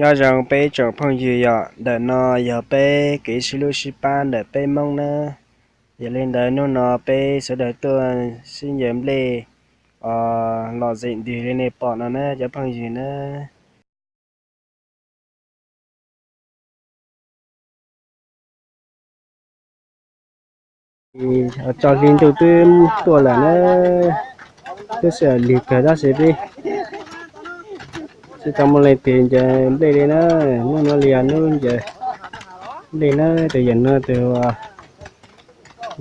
Nyob zoo peb tsoom phooj ywg, yog ntawm no yog peb kev sib hlub sib pab ntawm peb Hmoob nawb. Yog li ntawd hnub no peb sawv daws tuaj sib ncaws nplej lom zem ntws li nej pom no na cov phooj ywg na. Tso hli ntuj twb tuaj lawm na, twb sawv lig kawg tab sis peb tsis tau muaj leej twg ncaws nplej li na. Hnub no li yog hnub ncaws nplej na, tus yawm no tus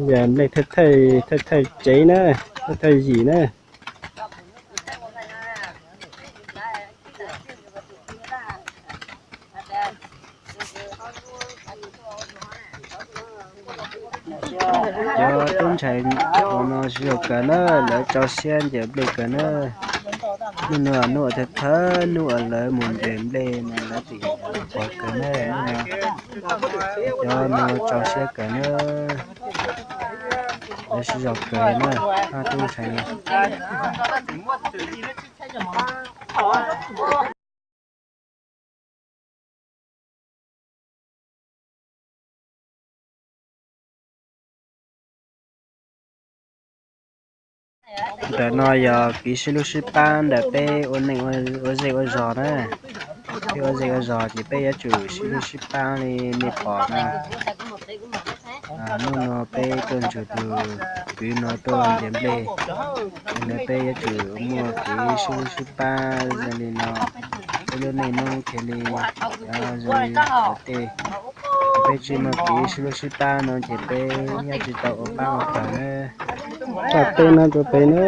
yawm nplej thawj thawj tsev na, thawj thawj yim na. Cov tub ntxhais hauv no sib zog kawg na, lawv tso siab ncaws nplej kawg na. Hnub no hnub uas thawj thawj hnub uas lawv mus ncaws nplej no lawv tseem pom kawg na. Cov no tso siab kawg na, lawv sib zog kawg na, ob tub ntxhais no. Ntawm no yog kev sib hlub sib pab ntawm peb ua neej ua zej ua zos na. Peb ua zej ua zos ces peb yuav tsum sib hlub sib pab li nej pom no. Hnub no peb tuaj nrog tus kwv no tuaj ncaws nplej, ntawd peb yuav tsum muaj kev sib hlub sib pab zoo li no, peb lub neej Hmoob thiaj li zoo li ua tej. Peb tsis muaj kev sib hlub sib pab no ces peb nyob tsis tau ua pab ua pawg na. Pab peb no rau peb na.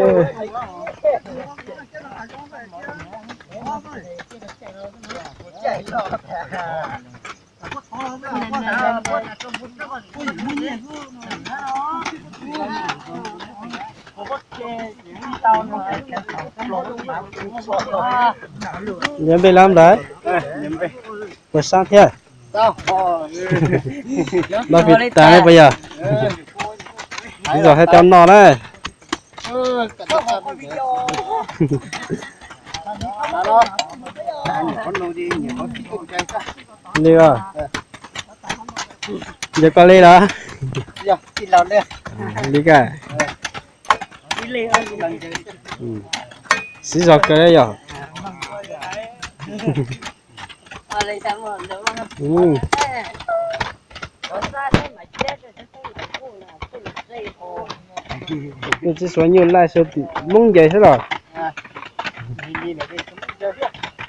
Ncaws nplej lab ntawd puas sab thiab? Noj pis tas puas yog? Ib zog hais cov noj na. Li os, ncaws koj li los? Li ka. Sib zog kawg yog. Nej tsis suav nyuj laij, suav Hmoob ncaws xwb los?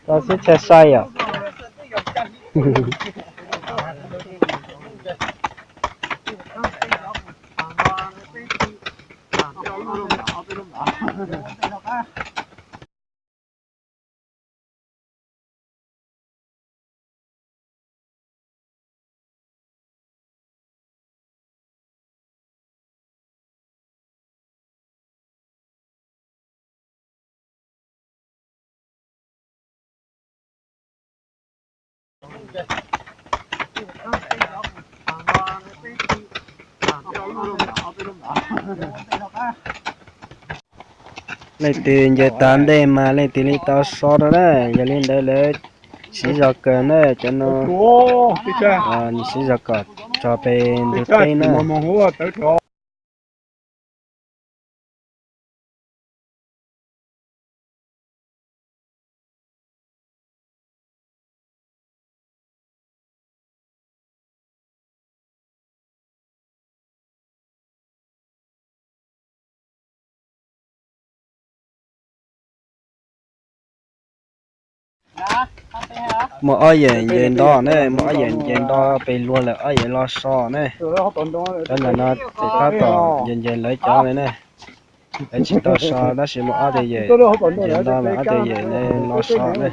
Tau sib tshaj sai yom. Leej twg ncaws tag ntej mas leej twg li tau so rau na. Yog li ntawd lawv siv zog kawg na cov no, siv zog kom tso pem ntug teb na. Muaj ob yawm nce nto ne, muaj ob yawm nce nto pem luag lawm ob yawm los so ne. Cov ntawm no ces tab tom nce nce lawv cov li ne. Lawv tsis tau so tab sis muaj ob tug yawm nce nto lawm ob tug yawm ne los so ne.